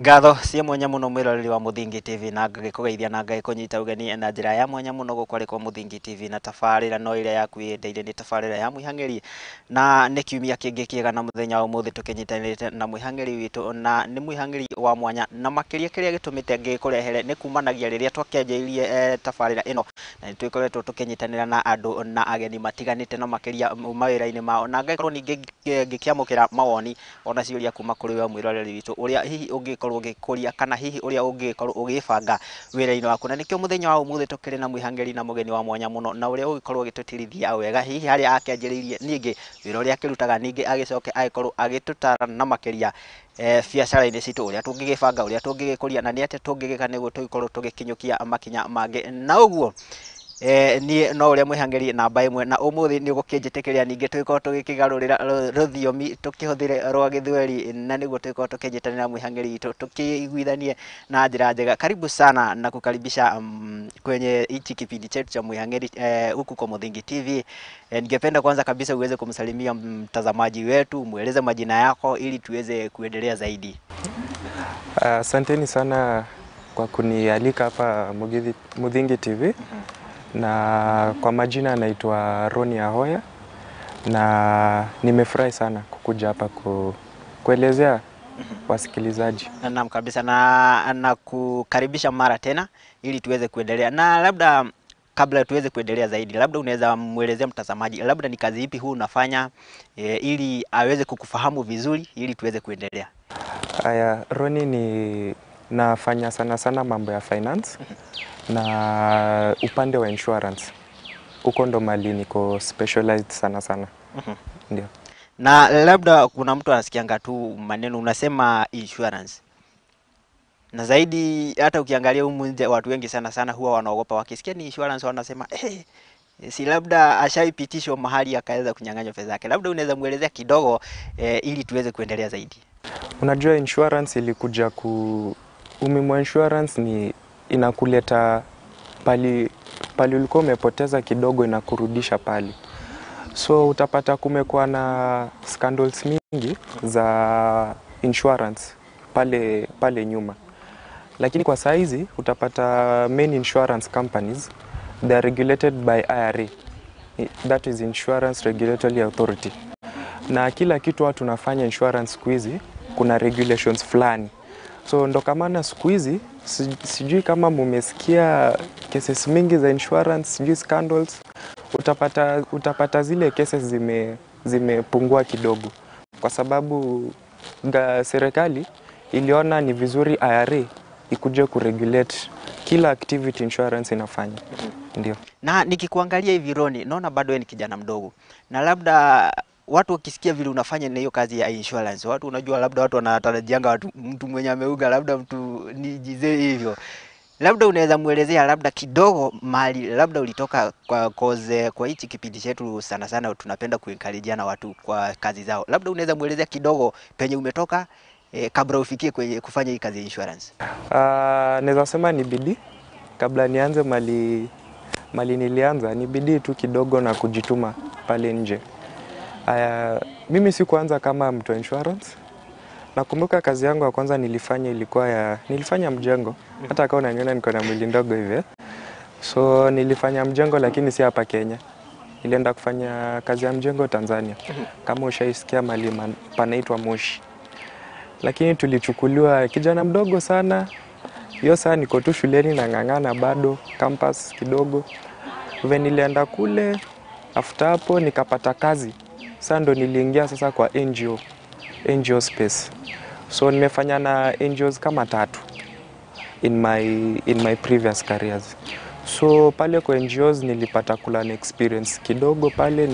Ngatho cia mwanya muno mwiroreri wa Muthingi TV na ngagikugeithia na ngagikunyita ugeni na njira ya mwanya muno guku ari kwa Muthingi TV na tabarira no ira yaku yendeire ni tabarira ya mwihang'iri na ni kiumia kingi kiega na muthenya wa umuthi tukinyitanirite na mwihang'iri witu na ni mwihang'iri wa mwanya na makiria kiria gitumite ngikurehere ni kumanagia riria twakianjĩrĩirie tabarira ino na ni twikoretwo tukinyitanira na andu na ageni matiganite na makiria mawira-ini mao na ngakorwo ningĩ ngĩkĩamũkĩra mawoni ona ciũria kuma kũrĩ we mwĩroreri witũ ũrĩa hihi ũngĩkorwo ũgĩkũria kana hihi ũrĩa ũngĩkorwo ũgĩbanga wĩra-inĩ waku na nĩkĩo mũthenya wa ũmũthĩ tũkĩrĩ na mwĩhang'ĩri na mũgeni wa mwanya mũno na ũrĩa ũgĩkorwo ũgĩtũtirithia wega hihi harĩa akĩanjĩrĩirie ningĩ wĩra ũrĩa akĩrutaga ningĩ agĩcoke agĩkorwo agĩtũtara na makĩria biacara-inĩ citũ ũrĩa tũngĩgĩbanga ũrĩa tũngĩgĩkũria na nĩ atĩa tũngĩgĩka nĩguo tũgĩkorwo tũgĩkinyũkia makinya mangĩ na ũguo niĩ no ũrĩa mwĩhang'ĩri namba ĩmwe na ũmũthĩ nĩ ũgũkĩnjĩtĩkĩria ningĩ tũgĩkorwo tũgĩkĩgarũrĩra rũthiomi tũkĩhũthĩre rwa gĩthweri na nĩguo tũgĩkorwo tũkĩnyitanĩra mwĩhang'ĩri witũ tũkĩiguithanie na njĩra njega. Karibu sana na kukaribisha kwenye hichi kipindi chetu cha Mwihang'iri huku kwa Muthingi TV. Ningependa kwanza kabisa uweze kumsalimia mtazamaji wetu, mueleze majina yako ili tuweze kuendelea zaidi. Asanteni sana kwa kunialika hapa Muthingi TV. Na kwa majina naitwa Ronny Ahoya na nimefurahi sana kukuja hapa kuelezea wasikilizaji. Naam kabisa, na kukaribisha mara tena ili tuweze kuendelea. Na labda kabla tuweze kuendelea zaidi, labda unaweza muelezea mtazamaji labda ni kazi ipi huu unafanya ili aweze kukufahamu vizuri ili tuweze kuendelea. Aya, Ronny ni nafanya sana sana mambo ya finance na upande wa insurance. Huko ndo mali niko specialized sana sana. Ndio. Na labda kuna mtu anasikianga tu maneno unasema insurance. Na zaidi hata ukiangalia humu nje watu wengi sana sana huwa wanaogopa wakisikia ni insurance wanasema si labda ashaipitishwa mahali akaweza kunyang'anywa pesa yake. Labda unaweza muelezea kidogo ili tuweze kuendelea zaidi. Unajua insurance ilikuja umuhimu wa insurance ni inakuleta pali ulikuwa umepoteza kidogo, inakurudisha pali. So utapata kumekuwa na scandals mingi za insurance pale nyuma. Lakini kwa saizi utapata main insurance companies, they are regulated by IRA. That is Insurance Regulatory Authority. Na kila kitu watu tunafanya insurance siku hizi kuna regulations fulani. So ndo kama siku hizi sijui kama mumesikia cases mingi za insurance, sijui scandals, utapata zile cases zimepungua kidogo kwa sababu serikali iliona ni vizuri IRA ikuje kuregulate kila activity insurance inafanya. Ndio. Na nikikuangalia hivi Ronny, naona bado wewe ni kijana mdogo. Na labda watu wakisikia vile unafanya na hiyo kazi ya insurance, watu unajua labda watu wanatarajianga watu mtu mwenye ameuga labda mtu ni jizee hivyo. Labda unaweza muelezea labda kidogo mali labda ulitoka kwa koze kwa hichi kipindi chetu sana sana tunapenda kuencourageana watu kwa kazi zao. Labda unaweza muelezea kidogo penye umetoka kabla ufikie kwenye kufanya hii kazi ya insurance. Naweza sema ni bidii. Kabla nianze mali nilianza ni bidii tu kidogo na kujituma pale nje. Mimi sikuanza kama mtu wa insurance. Nakumbuka kazi yangu ya kwanza nilifanya ilikuwa nilifanya mjengo. Hata kama unaniona niko na mwili ndogo hivi. So nilifanya mjengo lakini si hapa Kenya. Nilienda kufanya kazi ya mjengo Tanzania. Kama ushaisikia mali panaitwa Moshi. Lakini tulichukuliwa kijana mdogo sana. Hiyo saa niko tu shuleni na ng'ang'ana bado campus kidogo. Vile nilienda kule after hapo nikapata kazi. Sasa ndo niliingia sasa kwa NGO space. So nimefanya na NGOs kama 3 in my previous careers. So pale kwa NGOs nilipata kula experience kidogo pale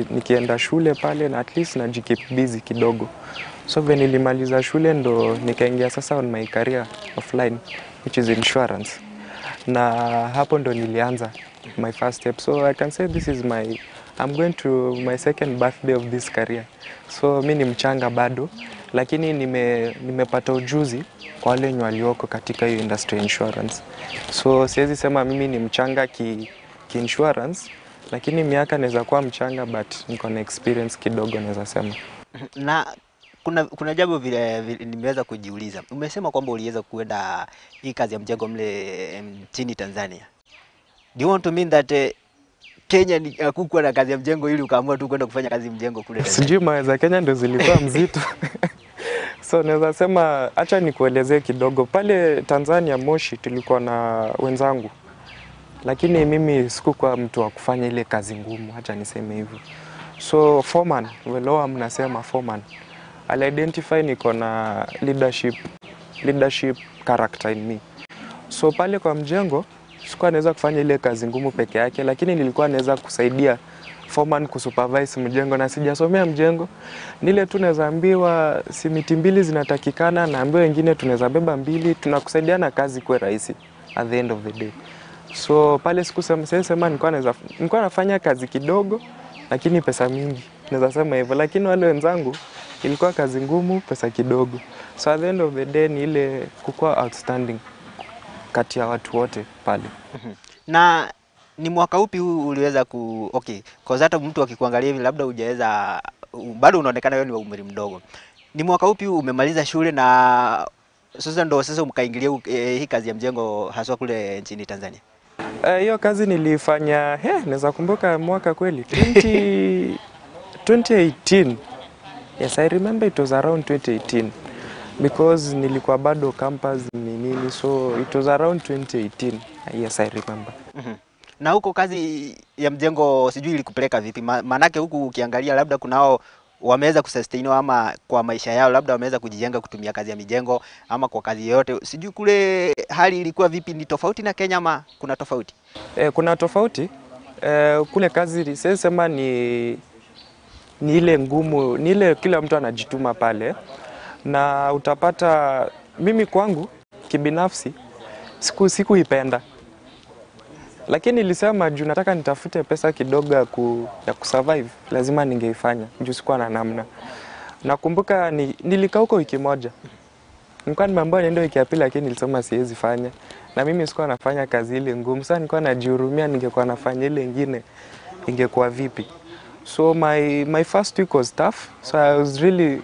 nikienda shule pale na at least najikeep busy kidogo. So when nilimaliza shule ndo nikaingia sasa on my career offline, which is insurance. Na hapo ndo nilianza my first step. So I can say this is my I'm going to my second birthday of this career. So mi ni mchanga bado, lakini nimepata ujuzi kwa wale wenye walioko katika hiyo industry insurance. So siwezi sema mimi ni mchanga ki insurance, lakini miaka naweza kuwa mchanga but niko na experience kidogo naweza sema. Na Kuna jambo vile nimeweza kujiuliza. Umesema kwamba uliweza kuenda hii kazi ya mjengo mle nchini Tanzania. Do you want to mean that Kenya ni hakukuwa na kazi ya mjengo ili ukaamua tu kwenda kufanya kazi mjengo kule Tanzania? Sijui mawe za Kenya ndo zilikuwa mzito. So naweza sema, acha nikuelezee kidogo. Pale Tanzania Moshi tulikuwa na wenzangu, lakini mimi sikukuwa mtu wa kufanya ile kazi ngumu, acha niseme hivyo. So foreman, weloa mnasema foreman, aliidentify niko na leadership character in me. So pale kwa mjengo sikuwa naweza kufanya ile kazi ngumu peke yake, lakini nilikuwa naweza kusaidia foreman kusupervise mjengo, na sijasomea mjengo. Nile tu naweza ambiwa simiti mbili zinatakikana, naambiwa wengine tunaweza beba mbili, tunakusaidiana kazi kuwe rahisi at the end of the day. So pale sikusema, sema nilikuwa nafanya kazi kidogo lakini pesa mingi, naweza sema hivyo. Lakini wale wenzangu ilikuwa kazi ngumu, pesa kidogo. So at the end of the day ni ile kukuwa outstanding kati ya watu wote pale. Na ni mwaka upi huu uliweza ku okay, kwa hata mtu akikuangalia hivi labda hujaweza, bado unaonekana wewe ni wa umri mdogo. Ni mwaka upi huu umemaliza shule na sasa ndo sasa mkaingilia hii kazi ya mjengo haswa kule nchini Tanzania? Hiyo kazi nilifanya, naweza kumbuka mwaka kweli 2018. Yes, I remember it was around 2018 because nilikuwa bado campus ni nini, so it was around 2018. Yes, I remember. Na huko kazi ya mjengo sijui ilikupeleka vipi? Manake huku ukiangalia labda kunao wameweza kusustain ama kwa maisha yao labda wameweza kujijenga kutumia kazi ya mijengo ama kwa kazi yoyote. Sijui kule hali ilikuwa vipi, ni tofauti na Kenya ama kuna tofauti? Kuna tofauti. Kule kazi siwezi sema ni ile ngumu, ni ile kila mtu anajituma pale. Na utapata mimi kwangu kibinafsi sikuipenda. Lakini nilisema juu nataka nitafute pesa kidogo ya kusurvive, lazima ningeifanya juu sikuwa na namna. Nakumbuka nilikaa huko wiki moja. Nilikuwa nimeambiwa niende wiki ya pili, lakini nilisema siwezi fanya. Na mimi sikuwa nafanya kazi ile ngumu. Sasa nilikuwa najihurumia, ningekuwa nafanya ile nyingine ingekuwa vipi. So my first week was tough. So I was really,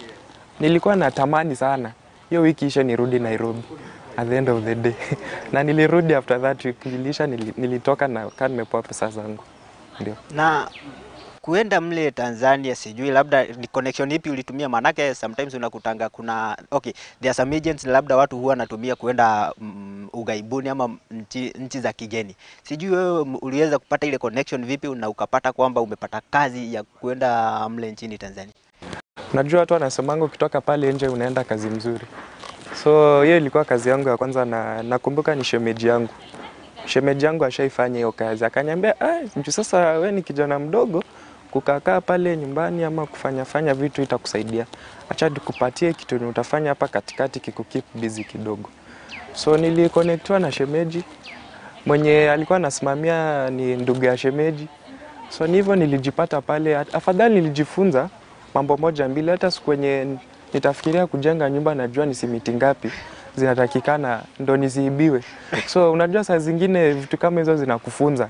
nilikuwa natamani sana hiyo wiki ishe nirudi Nairobi at the end of the day. Na nilirudi after that week, nilisha nilitoka na kama nimepoa pesa zangu. Ndio. Na kuenda mle Tanzania sijui labda ni connection ipi ulitumia, manake sometimes unakutanga kuna okay, there are some agents labda watu huwa wanatumia kuenda ugaibuni ama nchi za kigeni. Sijui wewe uliweza kupata ile connection vipi na ukapata kwamba umepata kazi ya kuenda mle nchini Tanzania? Unajua watu wanasemanga ukitoka pale nje unaenda kazi mzuri. So hiyo ilikuwa kazi yangu ya kwanza, na nakumbuka ni shemeji yangu. Shemeji yangu ashaifanya hiyo kazi. Akaniambia, juu sasa wewe ni kijana mdogo, kukaa pale nyumbani ama kufanya fanya vitu itakusaidia. Acha nikupatie kitu ni utafanya hapa katikati kikukeep busy kidogo. So niliconnectiwa na shemeji, mwenye alikuwa anasimamia ni ndugu ya shemeji. So ni hivyo nilijipata pale. Afadhali nilijifunza mambo moja mbili, hata siku kwenye nitafikiria kujenga nyumba najua ni simiti ngapi zinatakikana ndo nisiibiwe. So unajua saa zingine vitu kama hizo zinakufunza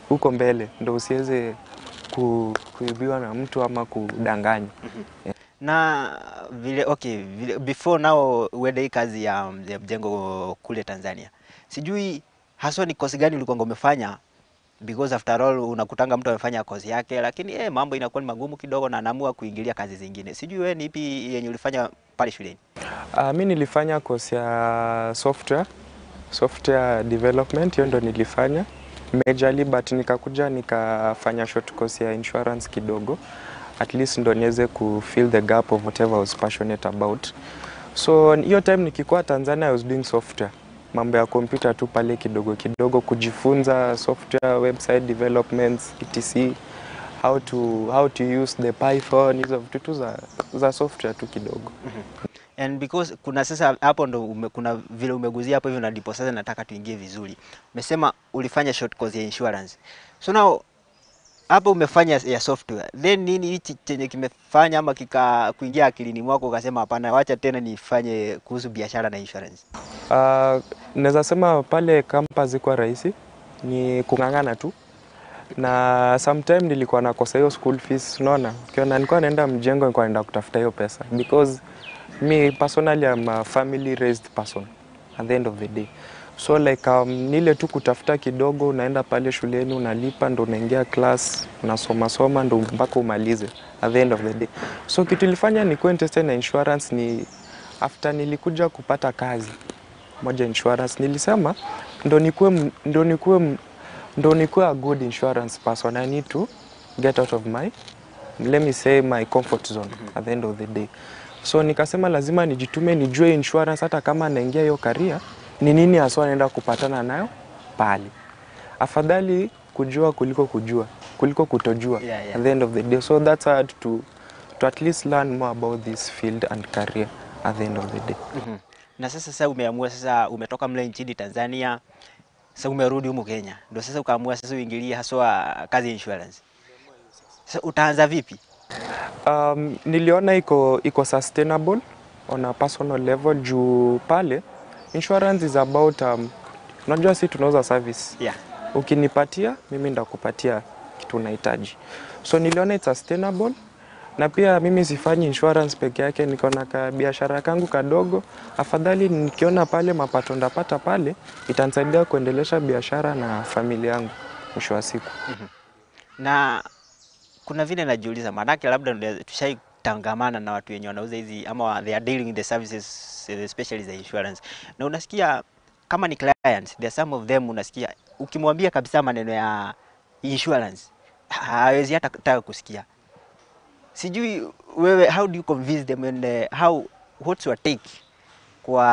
huko mbele ndo usiweze kuibiwa na mtu ama kudanganywa. Na vile okay, vile, before now uende hii kazi ya mjengo kule Tanzania, sijui haswa ni kozi gani ulikuwa umefanya, because after all unakutanga mtu amefanya kozi yake lakini mambo inakuwa ni magumu kidogo na anaamua kuingilia kazi zingine. Sijui wewe ni ipi yenye ulifanya pale shuleni? Mimi nilifanya kozi ya software development, hiyo ndo nilifanya majorly, but nikakuja nikafanya short course ya insurance kidogo, at least ndo niweze ku fill the gap of whatever I was passionate about. So hiyo time nikikuwa Tanzania I was doing software, mambo ya computer tu pale kidogo kidogo, kujifunza software, website developments, etc, how to use the Python, hizo vitu tu za software tu kidogo. And because kuna sasa hapo ndo kuna vile umeguzia hapo hivyo, na ndipo sasa nataka tuingie vizuri. Umesema ulifanya short course ya insurance. So now hapo umefanya ya software. Then nini hichi chenye kimefanya ama kika kuingia akilini mwako ukasema hapana, wacha tena nifanye kuhusu biashara na insurance? Naweza sema pale campus kwa rahisi ni kung'ang'ana tu. Na sometime nilikuwa nakosa hiyo school fees, unaona? Ukiona nilikuwa naenda mjengo, nilikuwa naenda kutafuta hiyo pesa because me personally I'm a family raised person at the end of the day. So like nile tu kutafuta kidogo, unaenda pale shuleni unalipa, ndo unaingia class, unasoma soma ndo mpaka umalize at the end of the day. So kitu ilifanya nikuwe interested na insurance ni after nilikuja kupata kazi moja insurance, nilisema ndo nikuwe a good insurance person, I need to get out of my, let me say, my comfort zone at the end of the day. So nikasema lazima nijitume nijue insurance, hata kama naingia hiyo career ni nini haswa naenda kupatana nayo pale. Afadhali kujua kuliko kujua, kuliko kutojua at the end of the day. So that's hard to at least learn more about this field and career at the end of the day. Na sasa umeamua sasa, umetoka mle nchini Tanzania, sasa umerudi humu Kenya, ndio sasa ukaamua sasa uingilie haswa kazi ya insurance. Sasa utaanza vipi? Niliona iko sustainable on a personal level juu pale insurance is about unajua si tunauza service. Ukinipatia mimi ndakupatia kitu unahitaji. So niliona it's sustainable, na pia mimi sifanyi insurance peke yake, niko na ka biashara kangu kadogo. Afadhali nikiona pale mapato ndapata pale itanisaidia kuendelesha biashara na familia yangu mwisho wa siku. Na kuna vile najiuliza, maanake labda tushaitangamana na watu wenye wanauza hizi ama they are dealing with the services, especially the insurance. Na unasikia kama ni clients, there are some of them unasikia ukimwambia kabisa maneno ya insurance hawezi hata kutaka kusikia. Sijui wewe, how do you convince them and how, what's your take kwa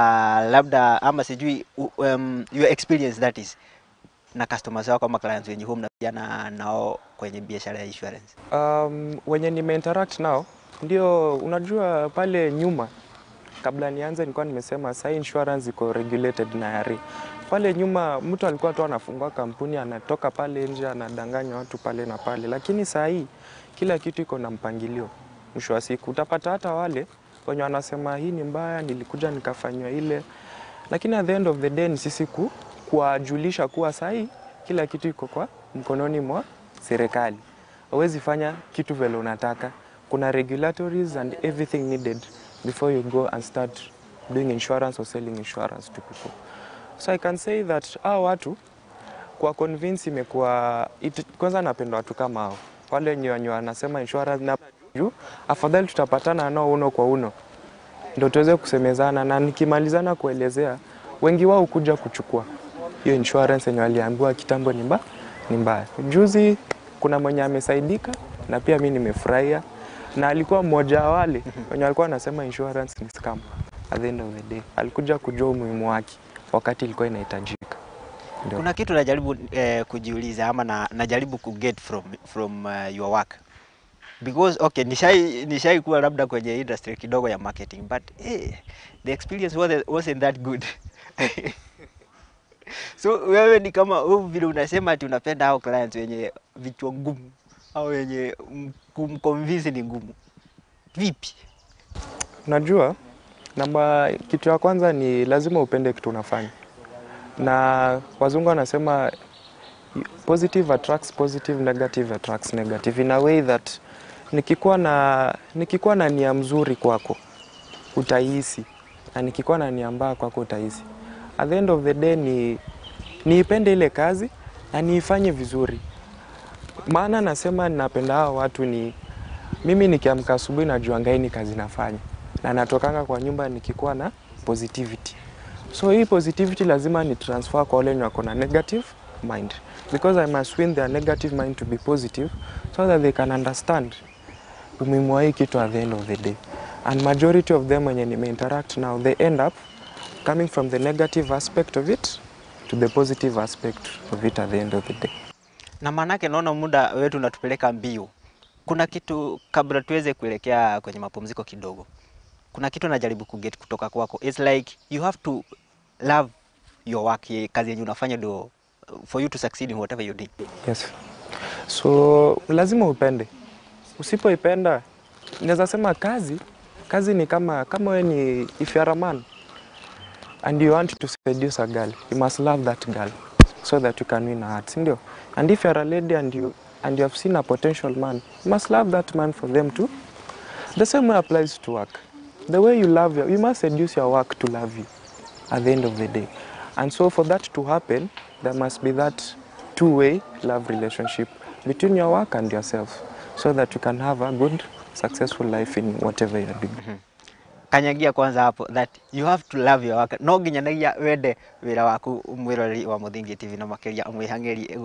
labda ama sijui your experience that is na customers wako ama clients wenye huwa mnapiana nao kwenye biashara ya insurance? Wenye nimeinteract nao ndio, unajua pale nyuma kabla nianze nilikuwa nimesema sasa insurance iko regulated na RA. Pale nyuma mtu alikuwa tu anafungua kampuni, anatoka pale nje anadanganya watu pale na pale, lakini saa hii kila kitu iko na mpangilio. Mwisho wa siku utapata hata wale wenye wanasema hii ni mbaya, nilikuja nikafanywa ile, lakini at the end of the day ni sisi kuwajulisha kuwa saa hii kila kitu iko kwa mkononi mwa serikali. Huwezi fanya kitu vile unataka. Kuna regulatories and everything needed before you go and start doing insurance or selling insurance to people. So I can say that hao watu kwa convince imekuwa kwanza napenda watu kama hao. Wale wenye wanasema insurance na juu, afadhali tutapatana nao uno kwa uno ndio tuweze kusemezana, na nikimalizana kuelezea wengi wao kuja kuchukua hiyo insurance yenye waliambiwa kitambo ni mbaya. Juzi kuna mwenye amesaidika na pia mimi nimefurahia, na alikuwa mmoja wa wale wenye walikuwa wanasema insurance ni scam. At the end of the day alikuja kujua umuhimu wake wakati ilikuwa inahitajika. Ndio. Kuna kitu najaribu kujiuliza ama najaribu ku get from your work, because okay, nishai kuwa labda kwenye industry kidogo ya marketing, but the experience wasn't that good. So wewe ni kama wewe vile unasema ati unapenda hao clients wenye vichwa ngumu au wenye kumconvince ni ngumu. Vipi? Unajua, namba kitu ya kwanza ni lazima upende kitu unafanya. Na wazungu wanasema positive attracts positive, negative attracts negative. In a way that nikikuwa na nia mzuri kwako utahisi, na nikikuwa na nia mbaya kwako utahisi. At the end of the day niipende ile kazi na niifanye vizuri. Maana nasema ninapenda hao watu ni mimi nikiamka asubuhi najuanga hii ni kazi nafanya, na natokanga kwa nyumba nikikuwa na positivity. So hii positivity lazima ni transfer kwa wale wenye wako na negative mind, because I must win their negative mind to be positive so that they can understand umuhimu wa hii kitu at the end of the day. And majority of them wenye nimeinteract now, they end up coming from the negative aspect of it to the positive aspect of it at the end of the day. Na maanake naona muda wetu unatupeleka mbio. Kuna kitu kabla tuweze kuelekea kwenye mapumziko kidogo, kuna kitu najaribu kuget kutoka kwako. It's like you have to love your work, kazi yenye unafanya ndio for you to succeed in whatever you do. Yes. So lazima upende. Usipoipenda, naweza sema kazi ni kama wewe ni, if you are a man and you want to seduce a girl, you must love that girl. so that you can win a heart, si ndio? And if you are a lady and you have seen a potential man, you must love that man for them too. The same way applies to work. The way you love you must seduce your work to love you at the end of the day. And so for that to happen, there must be that two-way love relationship between your work and yourself, so that you can have a good, successful life in whatever you're doing. Kanyagia kwanza hapo that you have to love your work. No nginyanagia wende wira waku mwiroreri wa Muthingi TV na makiria mwihang'eri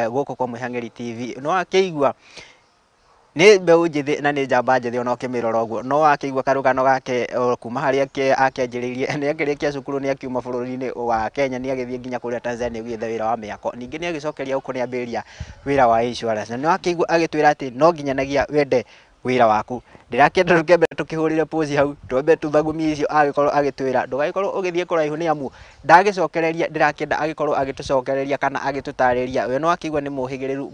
guku kwa Mwihang'eri TV. No akĩigua nĩ mbeũ njĩthĩ na nĩ njamba njĩthĩ ona ũkĩmĩrora ũguo, no akĩigua karũgano gake kuma harĩa akĩanjĩrĩirie, nĩ akĩrĩkia cukuru, nĩ akiuma bũrũri-inĩ wa Kenya, nĩ agĩthiĩ nginya kũrĩa Tanzania gũgĩetha wĩra wa mĩako, ningĩ nĩ agĩcokeria gũkũ nĩ ambĩrĩria wĩra wa insurance. Na nĩ akĩigua agĩtwĩra atĩ no nginyanagia wende wĩra waku. Ndĩrakĩenda tũkĩambe tũkĩhũrĩre pause hau, twambe tũthagumie icio agĩkorwo agĩtwĩra, ndũgagĩkorwo ũgĩthiĩ kũraihu nĩ amu ndagĩcokereria, ndĩrakĩenda agĩkorwo agĩtũcokereria kana agĩtũtarĩria. We no akĩigua nĩ mũhĩgĩrĩru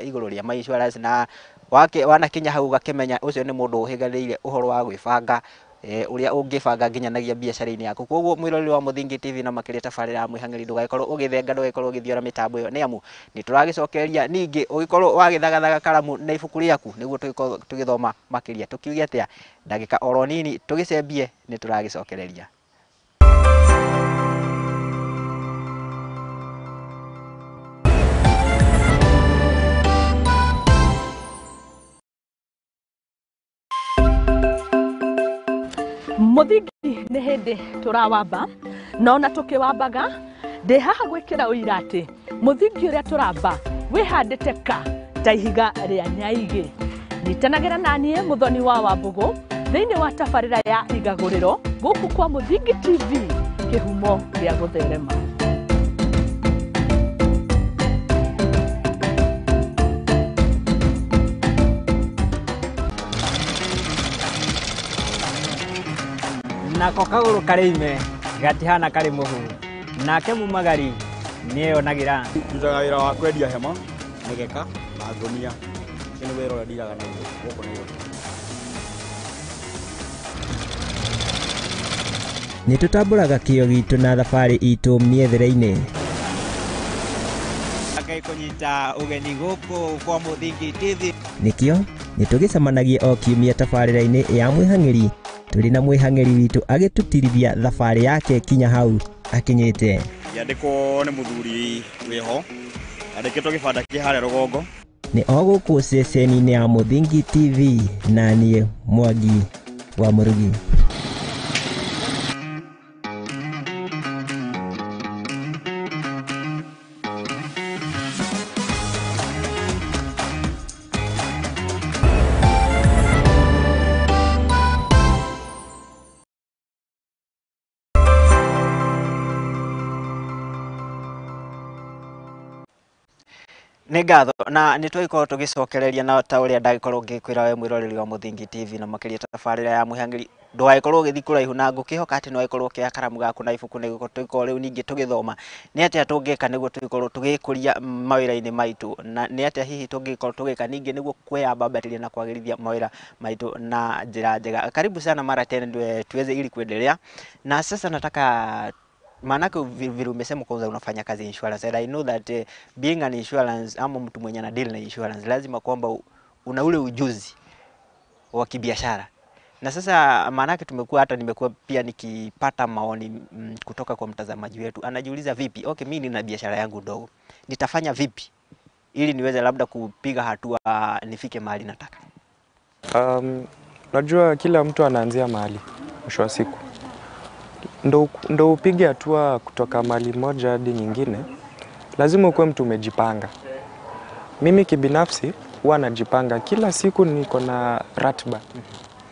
igũrũ rĩa ma insurance, na wake wanakinya hau ũgakĩmenya ũcio nĩ mũndũ ũhĩgĩrĩire ũhoro wa gwĩbanga, ũrĩa ũngĩbanga nginyanagia biacara-inĩ yaku. Koguo mwĩroreri wa Muthingi TV na makĩria tabarĩra ya Mwihang'eri, ndũgagĩkorwo ũgĩthenga, ndũgagĩkorwo ũgĩthiora mĩtambo ĩyo nĩ amu nĩ tũragĩcokereria. Ningĩ ũgĩkorwo wagĩthagathaga karamu na ibuku rĩaku nĩguo tũgĩkorwo tũgĩthoma makĩria. Tũkiuge atĩa, ndagĩka oro nini tũgĩcembie nĩ tũragĩcokereria. Muthingi nĩ hĩndĩ tũrawamba, na ona tũkĩwambaga ndĩ haha gwĩkĩra ũira atĩ mũthingi ũrĩa tũramba wĩhandĩte ka ta ihiga rĩa nyaigĩ. Nyitanagĩra na niĩ Muthoni wa Wambũgũ thĩinĩ wa tabarĩra ya Igagũrĩro gũkũ kwa Muthingi TV, kĩhumo gĩa gũtherema. Nako kagũrũ karĩ ime gatihana karĩ mũhu, nake mumagari nĩeyonagĩra. Ndutaga wĩra wa kwendia hema, mĩgeka na ngũnia. Ũcio nĩ wĩra ũrĩa ndiraga naguo gũkũ Nairobi. Nĩ tũtambũraga kĩo gitũ na thabarĩ itũ mĩethere-inĩ. Ngai kũnyita ũgeni gũkũ kwa Muthingi TV. Nĩkĩo nĩ tũgĩcemanagia o kiumia tabarĩra-inĩ ya Mwihang'eri, tũrĩ na mwĩhang'eri witũ agĩtũtirithia thabarĩ yake kinya hau akinyĩte. Ngĩandĩkwo nĩ mũthuri wĩho, andĩkĩtwo gĩbanda kĩ harĩa rũgongo. Nĩ o gũkũ ceceni-inĩ ya Muthingi TV, na niĩ Mwangi wa Mũrugi. Nĩ ngatho na nĩ twagĩkorwo tũgĩcokereria na ta ũrĩa ndagĩkorwo ngĩkwĩra we mwĩroreri wa Muthingi TV na makĩria tabarĩra ya Mwihang'eri, ndũgagĩkorwo ũgĩthiĩ kũraihu na ngũkĩhoka atĩ no wagĩkorwo ũkĩoya karamu gaku na ibuku nĩguo tũgĩkorwo rĩu ningĩ tũgĩthoma nĩ atĩa tũngĩka nĩguo tũgĩkorwo tũgĩkũria mawĩra-inĩ maitũ, na nĩ atĩa hihi tũngĩkorwo tũgĩka ningĩ nĩguo kwĩyambambatĩria na kwagĩrithia mawĩra maitũ na njĩra njega. Karibu sana mara tena tuweze ili kuendelea. Na sasa nataka maanake vile umesema kwanza unafanya kazi insurance, and I know that being an insurance ama mtu mwenye ana deal na insurance lazima kwamba una ule ujuzi wa kibiashara. Na sasa maanake tumekuwa hata nimekuwa pia nikipata maoni kutoka kwa mtazamaji wetu, anajiuliza vipi, okay, mimi nina biashara yangu ndogo, nitafanya vipi ili niweze labda kupiga hatua nifike mahali nataka? Najua kila mtu anaanzia mahali mwisho wa siku. Ndo upige hatua kutoka mahali moja hadi nyingine, lazima ukuwe mtu umejipanga. Mimi kibinafsi huwa najipanga kila siku, niko na ratiba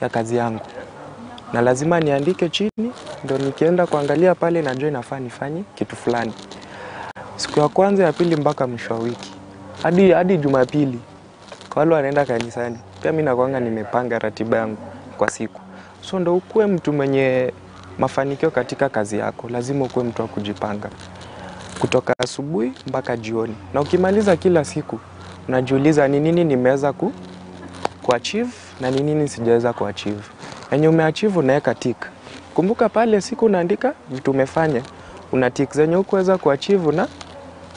ya kazi yangu na lazima niandike chini, ndo nikienda kuangalia pale najua inafaa nifanye kitu fulani. Siku ya kwanza, ya pili mpaka mwisho wa wiki hadi Jumapili kwa wale wanaenda kanisani, pia mimi nakuanga nimepanga ratiba yangu kwa siku. So ndo ukuwe mtu mwenye mafanikio katika kazi yako, lazima ukuwe mtu wa kujipanga kutoka asubuhi mpaka jioni. Na ukimaliza kila siku unajiuliza ni nini nimeweza kuachieve na ni nini sijaweza kuachieve. Yenye umeachieve unaweka tick. Kumbuka pale siku unaandika vitu umefanya, una tick zenye hukuweza kuachieve na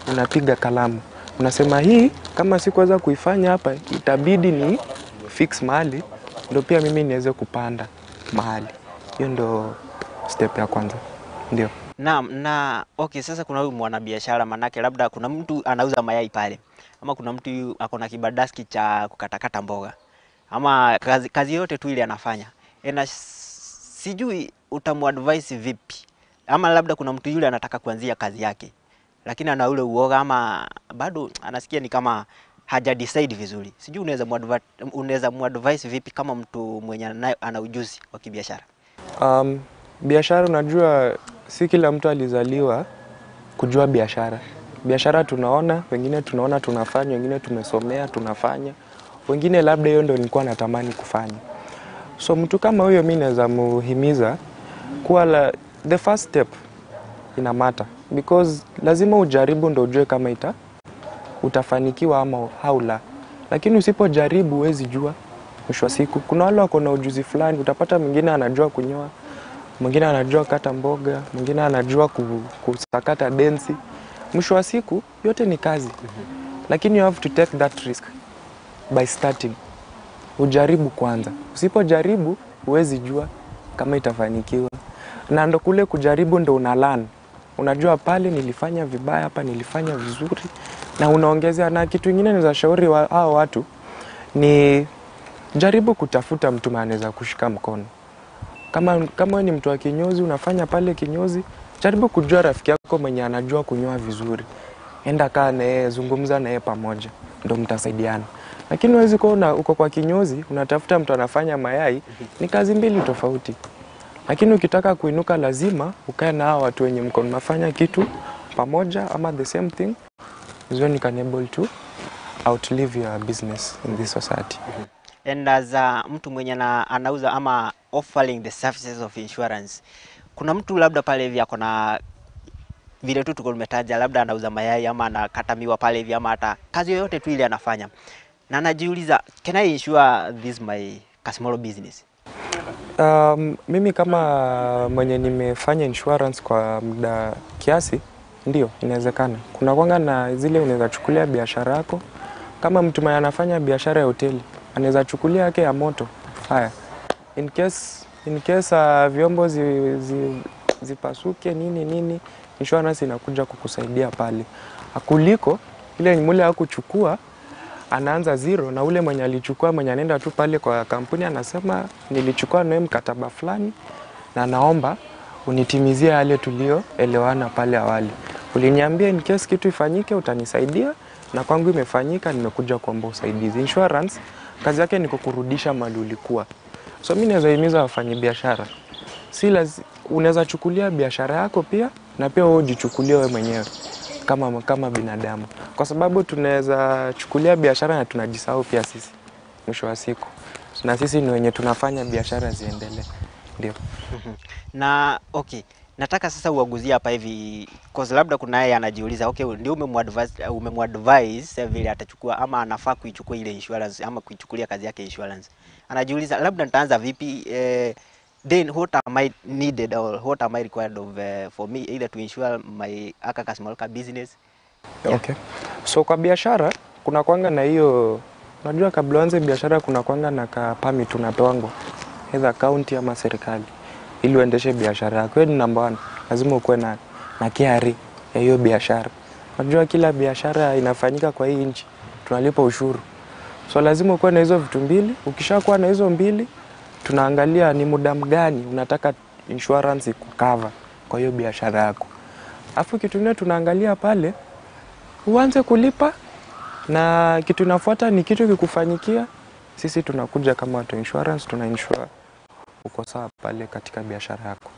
Unapiga kalamu, unasema hii kama sikuweza kuifanya hapa, itabidi ni fix mahali ndo pia mimi niweze kupanda mahali. Hiyo ndo step ya kwanza, ndio. Naam, na okay, sasa kuna huyu mwanabiashara, manake labda kuna mtu anauza mayai pale, ama kuna mtu ako na kibadaski cha kukatakata mboga, ama kazi yote tu ile anafanya. Na sijui utamuadvise vipi, ama labda kuna mtu yule anataka kuanzia kazi yake, lakini ana ule uoga ama bado anasikia ni kama haja decide vizuri. Sijui unaweza muadvise vipi kama mtu mwenye ana ujuzi wa kibiashara? Biashara, unajua si kila mtu alizaliwa kujua biashara. Biashara tunaona, wengine tunaona tunafanya, wengine tumesomea tunafanya, wengine labda hiyo ndio nilikuwa natamani kufanya. So mtu kama huyo mimi naweza muhimiza kuwa the first step ina matter, because lazima ujaribu ndio ujue kama utafanikiwa ama haula. Lakini usipojaribu huwezi jua. Mwisho wa siku kuna wale wako na ujuzi fulani, utapata mwingine anajua kunyoa, mwingine anajua kata mboga, mwingine anajua kusakata densi. Mwisho wa siku yote ni kazi. Lakini you have to take that risk by starting. Ujaribu kwanza. Usipojaribu huwezi jua kama itafanikiwa. Na ndo kule kujaribu ndo una learn. Unajua pale nilifanya vibaya, hapa nilifanya vizuri, na unaongezea. Na kitu kingine naweza shauri hao watu ni jaribu kutafuta mtu anaweza kushika mkono. Kama wewe ni mtu wa kinyozi, unafanya pale kinyozi, jaribu kujua rafiki yako mwenye anajua kunyoa vizuri. Enda kaa na yeye, zungumza na yeye pamoja, ndio mtasaidiana. Lakini huwezi kuona uko kwa kinyozi, unatafuta mtu anafanya mayai, ni kazi mbili tofauti. Lakini ukitaka kuinuka lazima ukae na hao watu wenye mkono mnafanya kitu pamoja ama the same thing, so you can able to outlive your business in this society. And as mtu mwenye anauza ama offering the services of insurance, kuna mtu labda pale hivi ako na vile tu tuko tumetaja, labda anauza mayai ama anakata miwa pale hivi ama hata kazi yoyote tu ile anafanya, na anajiuliza, can I insure this my small business? Mimi kama mwenye nimefanya insurance kwa muda kiasi, ndio inawezekana. Kuna kwanga na zile unaweza chukulia biashara yako. Kama mtu mwenye anafanya biashara ya hoteli, anaweza chukulia yake ya moto, fire. In case vyombo zipasuke nini nini, insurance inakuja kukusaidia pale. Kuliko ile mule hakuchukua, anaanza zero, na ule mwenye alichukua, mwenye anaenda tu pale kwa kampuni anasema nilichukua nawe mkataba fulani na naomba unitimizie yale tulioelewana pale awali. Uliniambia in case kitu ifanyike utanisaidia, na kwangu imefanyika, nimekuja kuomba usaidizi. Insurance kazi yake ni kukurudisha mali ulikuwa. So mimi naweza himiza wafanyabiashara, si lazima unaweza chukulia biashara yako pia, na pia wewe ujichukulie wewe mwenyewe kama binadamu. Kwa sababu tunaweza chukulia biashara na tunajisahau pia sisi mwisho wa siku. Na sisi ni wenye tunafanya biashara ziendelee. Ndio. Na okay, nataka sasa uaguzie hapa hivi, cause labda kuna yeye anajiuliza, okay, ndio umemuadvise vile atachukua ama anafaa kuichukua ile insurance ama kuichukulia kazi yake insurance. Anajiuliza labda nitaanza vipi, then what am I needed or what am I required of for me either to insure my aka small business? Yeah. Okay. So kwa biashara kuna kwanga na hiyo, unajua kabla uanze biashara kuna kwanga na ka permit unapewangwa either county ama serikali ili uendeshe biashara yako. Hiyo ni number 1. Lazima ukuwe na KRA ya hiyo biashara. Unajua kila biashara inafanyika kwa hii nchi tunalipa ushuru. So lazima ukuwe na hizo vitu mbili. Ukishakuwa na hizo mbili, tunaangalia ni muda mgani unataka insurance ikukava kwa hiyo biashara yako. Afu kitu kingine tunaangalia pale, uanze kulipa, na kitu inafuata ni kitu kikufanyikia, sisi tunakuja kama watu insurance, tuna insure uko sawa pale katika biashara yako.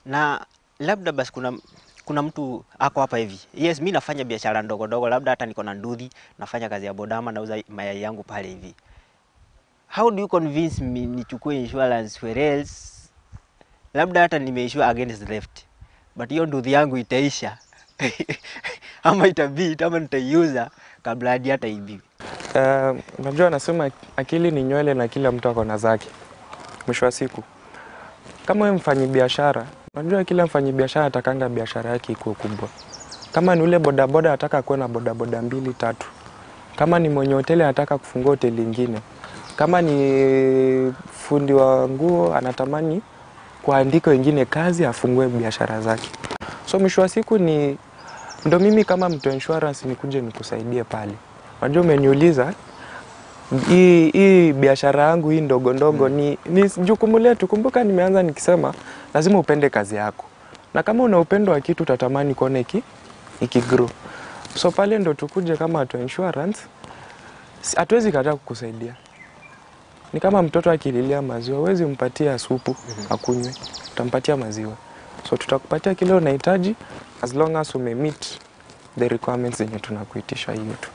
Na labda basi kuna mtu ako hapa hivi, yes, mimi nafanya biashara ndogo ndogo, labda hata niko na nduthi, nafanya kazi ya bodama, nauza mayai yangu pale hivi. How do you convince me nichukue insurance whereas labda hata nimeinsure against theft, but hiyo nduthi yangu itaisha ama itabidi ama nitaiuza kabla hadi hata ibiwe? Unajua nasema akili ni nywele na kila mtu ako na zake. Mwisho wa siku, kama wewe mfanyibiashara, unajua kila mfanyibiashara atakanga biashara yake ikuwe kubwa. Kama ni ule bodaboda anataka kuwa na bodaboda mbili tatu. Kama ni mwenye hoteli anataka kufungua hoteli ingine. Kama ni fundi wa nguo anatamani kuandika wengine kazi afungue biashara zake. So mwisho wa siku ni ndo mimi kama mtu insurance nikuje nikusaidie pale. Unajua umeniuliza hii biashara yangu hii ndogo ndogo ni jukumu letu. Kumbuka nimeanza nikisema lazima upende kazi yako. Na kama una upendo wa kitu utatamani kuona iki grow. So pale ndo tukuje kama watu insurance, hatuwezi kataa kukusaidia. Ni kama mtoto akililia maziwa, huwezi mpatia supu akunywe, utampatia maziwa. So tutakupatia kile unahitaji as long as ume meet the requirements zenye tunakuitisha hiyo tu.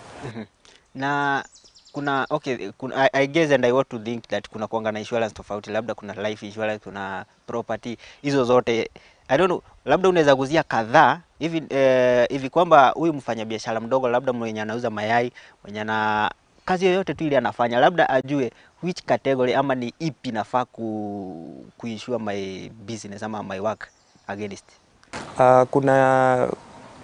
Na kuna okay, kuna, I guess and I want to think that kuna kuanga na insurance tofauti, labda kuna life insurance, kuna property, hizo zote I don't know, labda unaweza guzia kadhaa hivi hivi kwamba huyu mfanyabiashara mdogo labda mwenye anauza mayai, mwenye ana kazi yoyote tu ile anafanya, labda ajue which category ama ni ipi nafaa kuinsure my business ama my work against.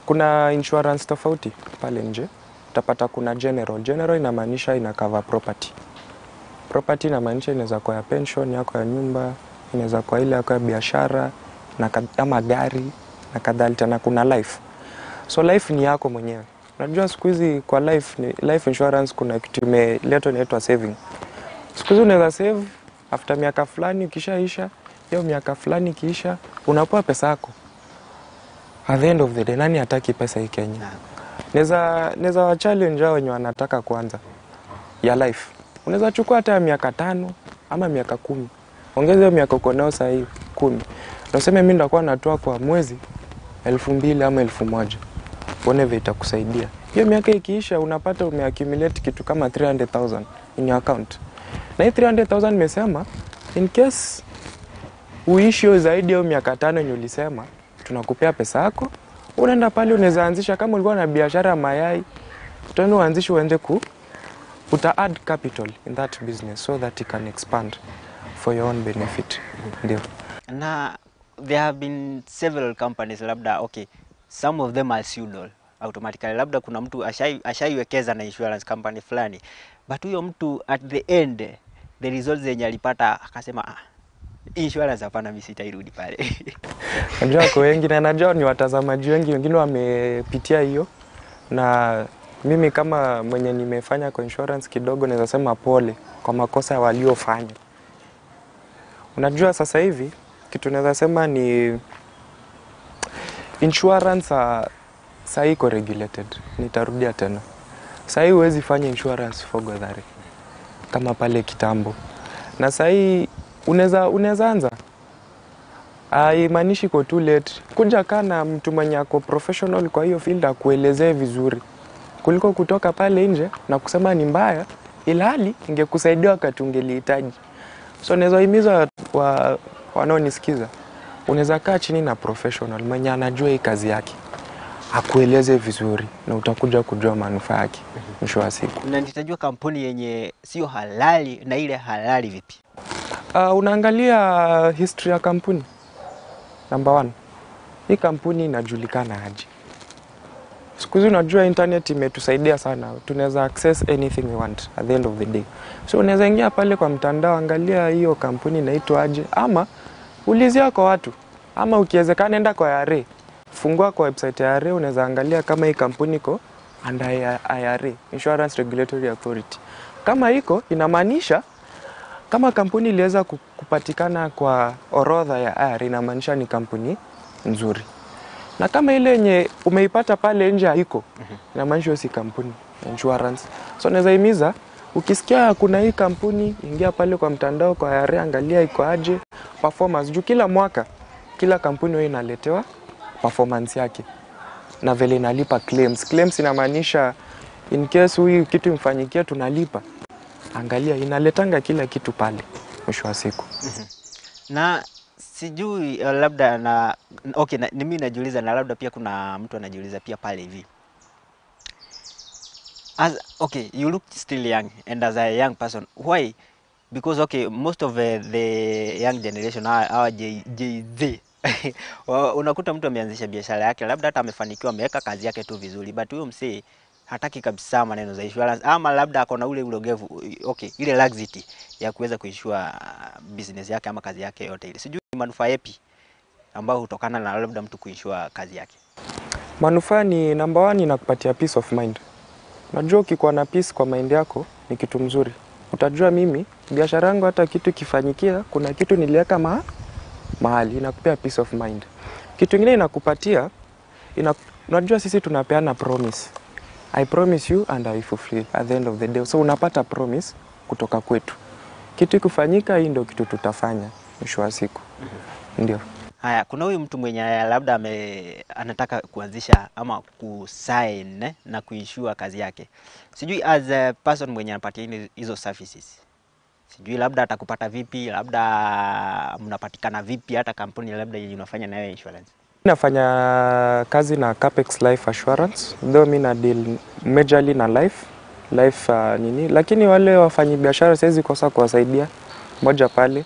Kuna insurance tofauti pale nje. Utapata kuna general. General inamaanisha ina cover property. Property inamaanisha inaweza kuwa ya pension yako ya nyumba, inaweza kuwa ile yako ya biashara na ama gari na kadhalika, na kuna life. So life ni yako mwenyewe. Unajua siku hizi kwa life ni life insurance kuna kitu imeletwa inaitwa saving. Siku hizi unaweza save after miaka fulani ukishaisha, hiyo miaka fulani ikiisha unapewa pesa yako. At the end of the day, nani hataki pesa hii Kenya? Naweza wa challenge hao wenye wanataka kuanza ya life. Unaweza chukua hata miaka 5 ama miaka 10. Ongeza hiyo miaka uko nayo sasa hivi 10. Na useme mimi nitakuwa natoa kwa mwezi 2000 ama 1000. Uone vile itakusaidia. Hiyo miaka ikiisha unapata umeaccumulate kitu kama 300,000 in your account. Na hii 300,000 nimesema in case uishi zaidi ya miaka 5 yenye ulisema, tunakupea pesa yako. Unaenda pale unaweza anzisha, kama ulikuwa na biashara ya mayai, utaenda uanzishe uende uta add capital in that business so that you can expand for your own benefit. Ndio. Na there have been several companies labda, okay, some of them are pseudo automatically, labda kuna mtu ashaiwekeza na insurance company fulani, but huyo mtu at the end the results zenye alipata akasema insurance hapana, mimi sitairudi pale. Najua kwa wengi na najua ni watazamaji wengi wengine wamepitia hiyo, na mimi kama mwenye nimefanya kwa insurance kidogo naweza sema pole kwa makosa waliofanya. Unajua sasa hivi kitu naweza sema ni insurance sasa iko regulated. Nitarudia tena. Sasa huwezi fanya insurance for godhari kama pale kitambo. Na sasa unaweza anza. Haimaanishi iko too late. Kuja kaa na mtu mwenye ako professional kwa hiyo field akuelezee vizuri, kuliko kutoka pale nje na kusema ni mbaya ilhali ingekusaidia wakati ungelihitaji. So naweza himiza wanaonisikiza, unaweza kaa chini na professional mwenye anajua hii kazi yake akueleze vizuri na utakuja kujua manufaa yake mwisho wa siku. Na nitajua kampuni yenye sio halali na ile halali vipi? Unaangalia history ya kampuni. Number 1. Hii kampuni inajulikana aje? Siku hizi unajua internet imetusaidia sana. Tunaweza access anything we want at the end of the day. So unaweza ingia pale kwa mtandao, angalia hiyo kampuni inaitwa aje, ama ulizia kwa watu, ama ukiwezekana enda kwa IRA. Fungua kwa website ya IRA, unaweza angalia kama hii kampuni iko under IRA, Insurance Regulatory Authority. Kama iko, inamaanisha kama kampuni iliweza kupatikana kwa orodha ya IRA, inamaanisha ni kampuni nzuri. Na kama ile yenye umeipata pale nje haiko, inamaanisha si kampuni insurance. So naweza himiza, ukisikia kuna hii kampuni, ingia pale kwa mtandao kwa IRA, angalia iko aje performance. Juu kila mwaka kila kampuni huwa inaletewa performance yake na vile inalipa claims. Claims inamaanisha in case huyu kitu imfanyikia tunalipa. Angalia inaletanga kila kitu pale mwisho wa siku. Na sijui labda na okay, na mimi najiuliza na labda pia kuna mtu anajiuliza pia pale hivi. As okay, you look still young, and as a young person, why? Because okay, most of the young generation are our JZ. Unakuta mtu ameanzisha biashara yake, labda hata amefanikiwa, ameweka kazi yake tu vizuri, but huyo msee hataki kabisa maneno za insurance, ama labda ako na ule ulegevu, okay, ile laxity ya kuweza kuinsure business yake ama kazi yake yote ile. Sijui ni manufaa yapi ambayo hutokana na labda mtu kuinsure kazi yake. Manufaa ni number one, inakupatia peace of mind. Unajua ukikuwa na peace kwa mind yako ni kitu mzuri. Utajua mimi biashara yangu hata kitu kifanyikia, kuna kitu niliweka mahali, inakupea peace of mind. Kitu kingine inakupatia, unajua sisi tunapeana promise. I promise you and I fulfill at the end of the day. So unapata promise kutoka kwetu. Kitu kufanyika, hii ndio kitu tutafanya mwisho wa siku. Ndio. Haya, kuna huyu mtu mwenye labda anataka kuanzisha ama kusign na kuinsure kazi yake. Sijui as a person mwenye anapatia hizo services, sijui labda atakupata vipi, labda mnapatikana vipi, hata kampuni labda yenye unafanya nayo insurance. Nafanya kazi na Capex Life Assurance, though mimi na deal majorly na life nini, lakini wale wafanyi biashara siwezi kosa kuwasaidia moja pale.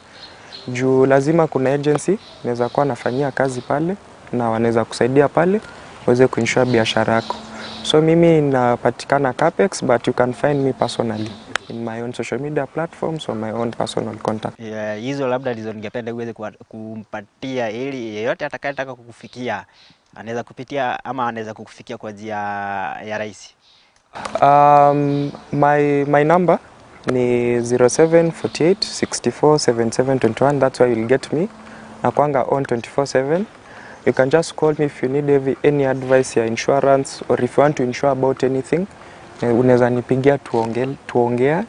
Juu lazima kuna agency naweza kuwa nafanyia kazi pale na wanaweza kusaidia pale uweze kuinsure biashara yako. So mimi napatikana Capex, but you can find me personally in my own social media platforms or my own personal contact. Hizo labda ndizo ningependa uweze kumpatia ili yeyote atakayetaka kukufikia anaweza kupitia ama anaweza kukufikia kwa njia ya rahisi. My number ni 0748 64 77 21. That's where you'll get me. Nakwanga on 24/7. You can just call me if you need any advice ya insurance or if you want to insure about anything. Unaweza nipigia tuongea.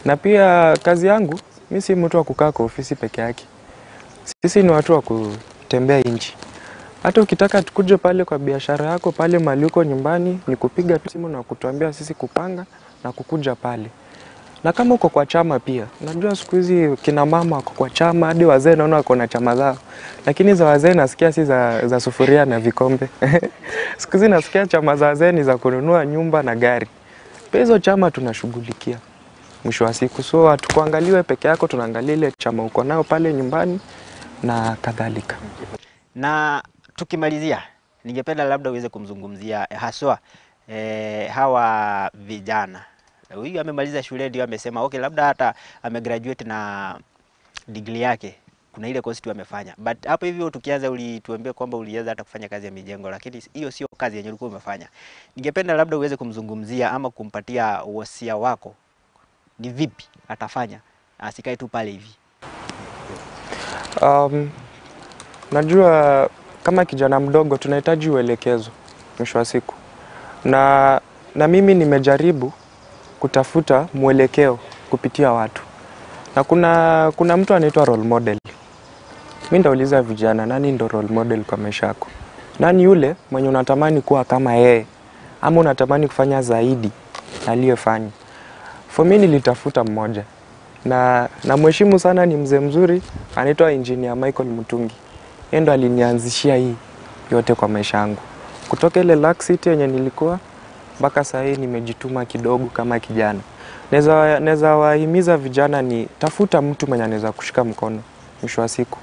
Na pia kazi yangu, mimi si mtu wa kukaa kwa ofisi peke yake. Sisi ni watu wa kutembea nchi. Hata ukitaka tukuje pale kwa biashara yako pale mahali uko nyumbani, ni kupiga simu na kutuambia sisi kupanga na kukuja pale. Na kama uko kwa chama pia, unajua siku hizi kina mama wako kwa chama, hadi wazee naona wako na chama zao. Lakini za wazee nasikia si za sufuria na vikombe. Siku hizi nasikia chama za wazee ni za kununua nyumba na gari. Pia hizo chama tunashughulikia mwisho wa siku. So hatukuangaliwe peke yako, tunaangalia ile chama uko nayo pale nyumbani na kadhalika. Na tukimalizia, ningependa labda uweze kumzungumzia haswa hawa vijana. Huyu amemaliza shule ndio amesema okay, labda hata amegraduate na degree yake, kuna ile course tu amefanya. But hapo hivyo tukianza ulituambia kwamba ulianza hata kufanya kazi ya mijengo, lakini hiyo sio kazi yenye ulikuwa umefanya. Ningependa labda uweze kumzungumzia ama kumpatia wasia wako, ni vipi atafanya asikae tu pale hivi. Najua kama kijana mdogo tunahitaji uelekezo mwisho wa siku. Na mimi nimejaribu kutafuta mwelekeo kupitia watu. Na kuna mtu anaitwa role model. Mimi ndauliza vijana, nani ndo role model kwa maisha yako? Nani yule mwenye unatamani kuwa kama yeye ama unatamani kufanya zaidi aliyofanya? For me nilitafuta mmoja. Na namheshimu sana, ni mzee mzuri, anaitwa Engineer Michael Mutungi. Yeye ndo alinianzishia hii yote kwa maisha yangu. Kutoka ile laxity yenye nilikuwa mpaka sasa hii nimejituma kidogo kama kijana. Naweza wahimiza vijana ni tafuta mtu mwenye anaweza kushika mkono mwisho wa siku.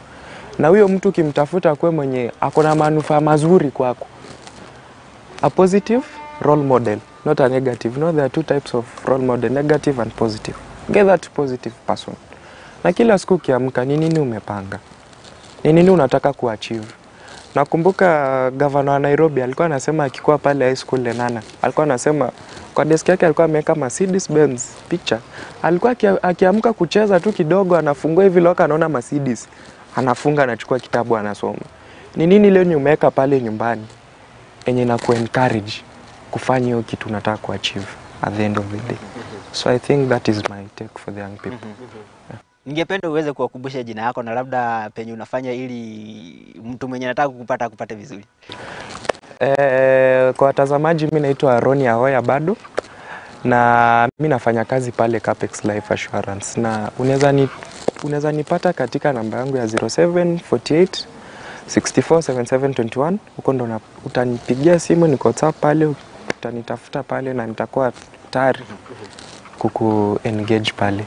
Na huyo mtu ukimtafuta akue mwenye ako na manufaa mazuri kwako. A positive role model, not a negative. No, there are two types of role model, negative and positive. Get that positive person. Na kila siku ukiamka, ni nini umepanga? Ni nini unataka kuachieve? Nakumbuka governor wa Nairobi alikuwa anasema akikuwa pale high school Lenana, alikuwa anasema kwa desk yake alikuwa ameweka Mercedes Benz picture. Alikuwa akiamka kucheza tu kidogo anafungua hivi loka anaona Mercedes. Anafunga, anachukua kitabu anasoma. Ni nini leo ni umeweka pale nyumbani yenye na ku-encourage kufanya hiyo kitu unataka kuachieve at the end of the day? So I think that is my take for the young people. Yeah. Ningependa uweze kuwakumbusha jina yako na labda penye unafanya ili mtu mwenye anataka kukupata akupate vizuri. Kwa watazamaji, mimi naitwa Ronny Ahoya bado, na mimi nafanya kazi pale Capex Life Assurance, na unaweza nipata katika namba yangu ya 0748 64 77 21. Huko ndo utanipigia simu, niko WhatsApp pale, utanitafuta pale na nitakuwa tayari kuku engage pale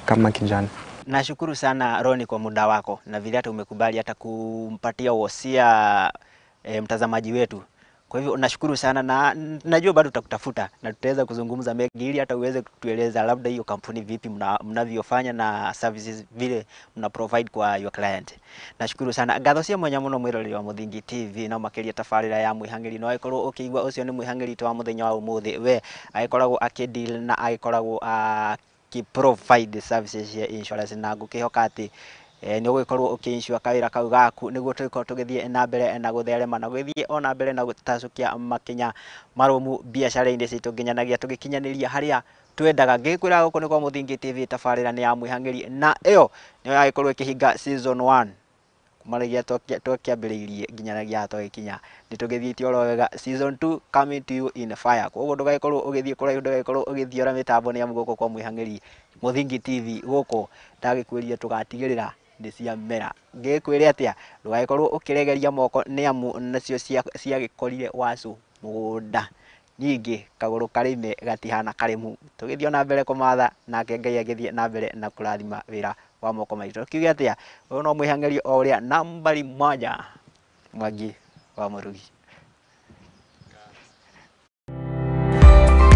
kama kijana. Nashukuru sana Roni kwa muda wako na vile hata umekubali hata kumpatia wosia mtazamaji wetu. Kwa hivyo nashukuru sana na najua bado tutakutafuta na tutaweza kuzungumza mengi ili hata uweze kutueleza labda hiyo kampuni vipi mnavyofanya na services vile mna provide kwa your client. Nashukuru sana. Ngatho cia mwanya muno mwiroreri wa Muthingi TV no makiria tabarĩra ya mwĩhang'ĩri no agĩkorwo ũkĩigua ũcio nĩ mwĩhang'ĩri witũ wa mũthenya wa ũmũthĩ, we agĩkoragwo akĩ deal na agĩkoragwo akĩ provide services cia insurance, na ngũkĩhoka atĩ nĩ ũgũgĩkorwo ũkĩ-insure kawĩra kau gaku nĩguo tũgĩkorwo tũgĩthiĩ na mbere na gũtherema na gũgĩthiĩ ona mbere na gũtacũkia makinya marũmu biacara-inĩ citũ nginyanagia tũgĩkinyanĩria harĩa twendaga. Ngĩkwĩra gũkũ nĩ kwa Muthingi TV, tabarĩra nĩ ya mwĩhang'ĩri na ĩyo nĩyo yagĩkorwo ĩkĩhinga season 1 kumaragia twakĩambĩrĩirie nginyanagia haha twagĩkinya, nĩ tũgĩthiĩte oro wega. Season 2 coming to you in fire. Koguo ndũgagĩkorwo ũgĩthiĩ kũraihu, ndũgagĩkorwo ũgĩthiora mĩtambo, nĩ amu gũkũ kwa mwĩhang'ĩri Muthingi TV gũkũ ndagĩkwĩrire tũgatigĩrĩra nĩ ciamera. Ngĩkwĩre atĩa, ndũgagĩkorwo ũkĩregeria moko nĩ amu nacio ciagĩkorire wacu mũgũnda nyingĩ, kagũrũ karĩme gatihana karĩmu. Tũgĩthiĩ ona mbere kũmatha nake Ngai agĩthiĩ na mbere na kũrathima wĩra wa moko maitũ. Kiuge atĩa, ũyũ no mwĩhang'ĩri o ũrĩa nambari moja, Mwangi wa Mũrugi.